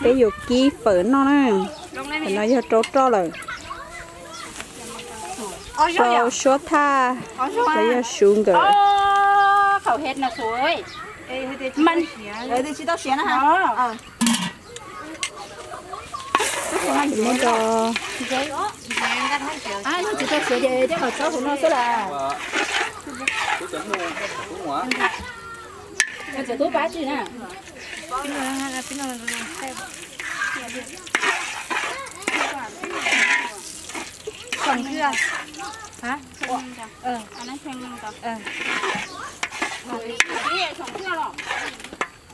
Peb yuav kib fawm noj na. Fawm no yog rau roj lawm. Rau suab thaj, los yog suv nkawm. Muab rau, tsis tau siav ces txhob hauv no xwb las. Tub pab tsis na.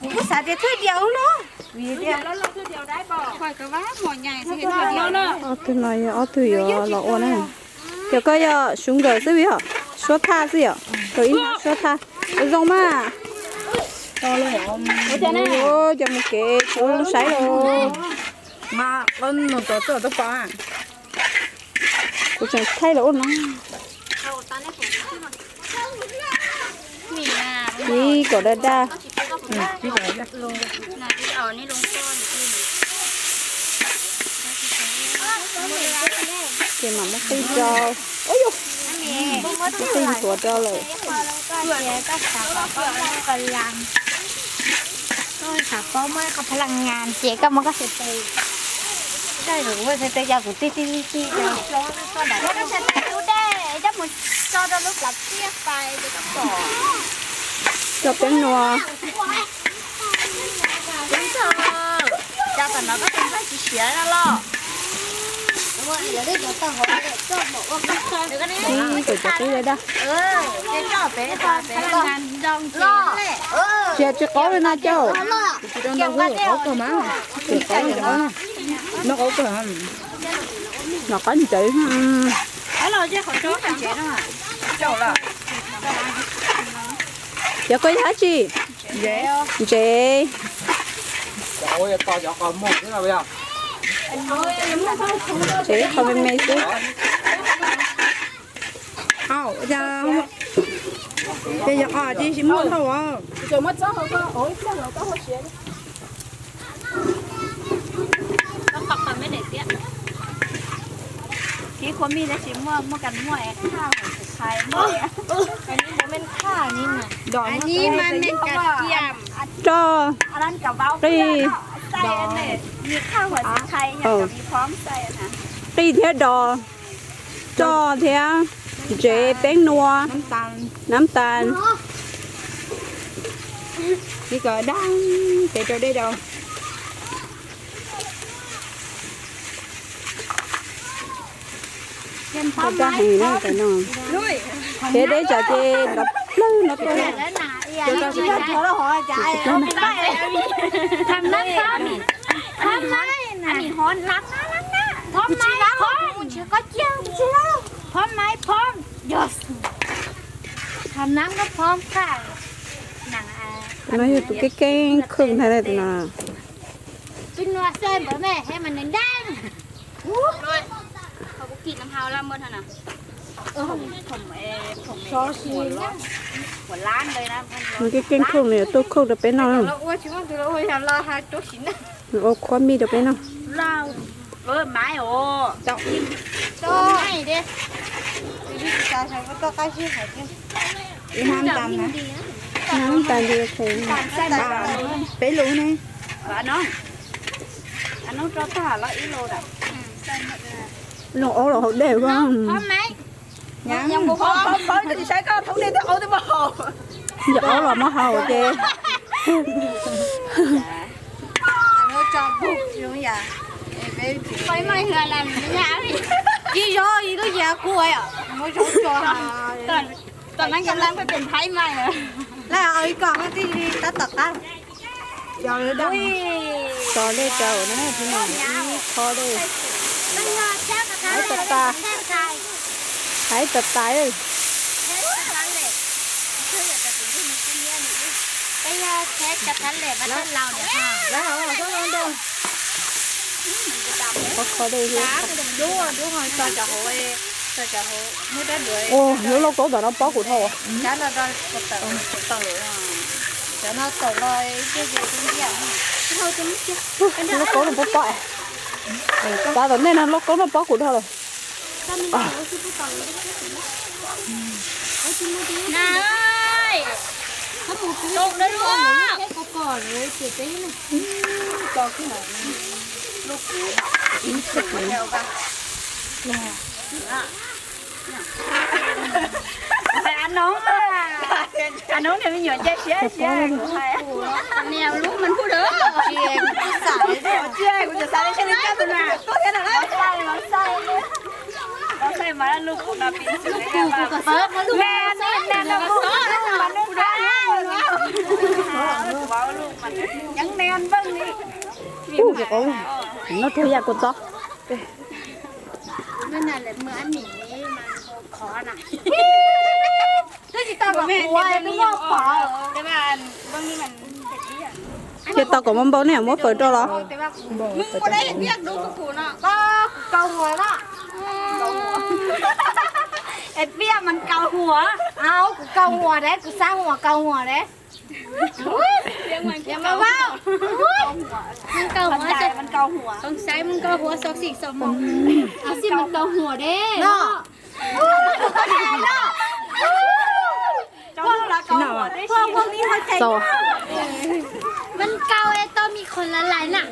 Kuv xav tias thwj diaus no. Ob tug no yog ob tug yuav los ua na. Cov koj yog suv nkawm xwb yom, suab thaj xwb yom, kawm ib hnab suab thaj. Ua zoo mas. Cov mus kev tsis ua zoo saib los. Kuv tseem thaij los ua no. Ib kom daj daj. Ces mam muab qij rau. Muab qij ntxuav rau lawm. Xav paub muaj ib qho pha laj ngas ces koj muab koj xav tes. Koj ua xav tes yog kuv tig tig tig tig. Koj xav tes tub dej, coj mus tso rau lub plab tiaj fais ces koj pom. Cov peeb nua. Cov tom no koj tus ntxhais tsis siav no los? Ib kom cov qib daj daj. Tsis tsis qaub li no cauj. Kuv tsis rau ntau hwj qaub kawg mas. Tsis qaub li cov qaub. Noj qaub kawg. Noj qaub ntawd. Cov koj yog dab tsi? Ntsev. Ntsev qhov me me xwb. Ces yog qhov tsis muaj dhau os. Kib khua mij tab sis muaj muaj kas muaj es khaj huam xwm thais muaj. Roj, qij, qij thiab dos, roj thiab ntsev, peeb nua, nab tas. Ib kom daj, tes rau dej rau. Daj heev na cov no. Thiab deb tsam ces nrov plawg no tuaj. Phob maiv phob, tham nam koj phob kha. No yog tus keeb keeb khooj ntag tus no. Peb nua xwb npawg me he mas nws deej. Nws keeb keeb khooj, nws yuav tuaj khooj rau peb noj. Nws ua khuab mij rau peb noj. Ib hnab tas li, peb lus ne. Loo aub los haus dej. Yog aub los muab haus ces. Ib zaug ib lub yam kuj lawm. Lawv ib kom twb tab tom qab. Tso dej rau na, ib qho dej. Haiv tas tas, haiv tas tas. Qhov kho dej. Ua, lub lauj kaub tom no pob kuv dhau. Lauj kaub no pob pob. Tav tom ntej no lauj kaub no pob kuv dhau lawm. Noob niag me nyuam nce siab siab. Niam lub mas pub dawb. Tsis, kuv tsis xav li, tsis li coj tus na. Los saib mas lub kuv no pib xwm. Ub, no rau yam kuv txob. Ces tau kom muaj npau ne muab fawm rau los? Es piaj mas kaus huam. Au, kuv kaus huam de, kuv xav huam kaus huam de. Xav huam kaus huam de. Txaus. Man kaus es tau me qhov laiv laiv na.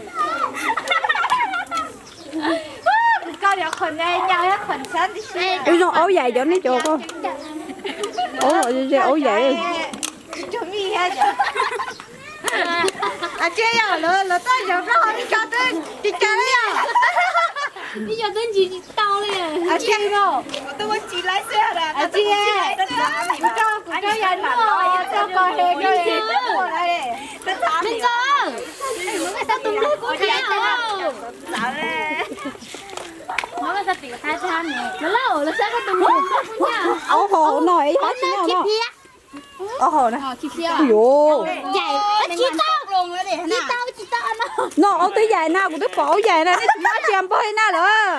Ib zoo aub yaim cov nej cov ko. Aub los ze aub yaim. Tsis yog lawv, lawv tuaj zaum rau hauv ib co twb tsis cas li yom. Ib co twb ntsis tsis tau li. Tsis, kuv coj, kuv coj yam no, coj ko he ko li. Me ntxhais, muab koj xav tus nplog kuv thiab. Muab koj xav tim qab tag ne. Lawv lauj, lawv xav koj tus nplog kuv thiab. Aub hauv no es hab tsis noj no. Aub hauv na. Yuav. Noj aub twb yaim na, kuv twb pom aub yaim na, nej tsis muab tsis npog li na lawm.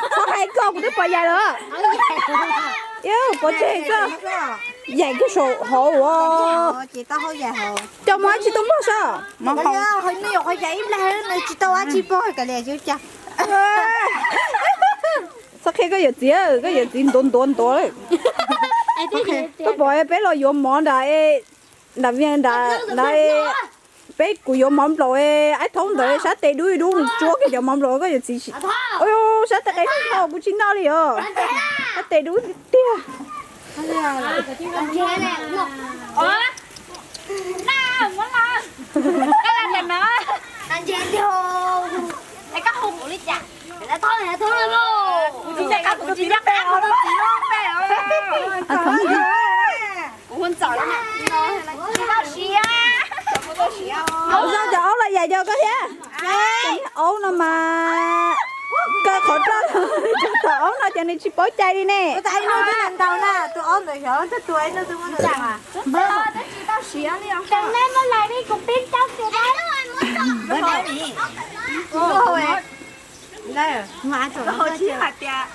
Txhob hais koj, kuv twb pom yaim lawm. Pov tseg koj. Yaim kiag saum hauv ua. Coj muab tsis tau npog soj. Tsis tau ab tsi pog ka li cas. Txhob qhia koj yawm txiv, koj yawm txiv ntuav ntuav ntuav. Koj pom peb los yuav mov nram, nram Vias nram, peb kuv yuav mov nplaum, aib thaub ntawd sab tes dub ib dub nws tsuab kiag cov mov nplaum koj yawm txiv. Sab tes qe no kuv tsis noj li os. Sab tes dub tiag. Aub, cov aub los yaim cov koj thiab. Aub no mas kaw qhov roj, cov aub no ces nws tsis paub cai li ne. Hais tias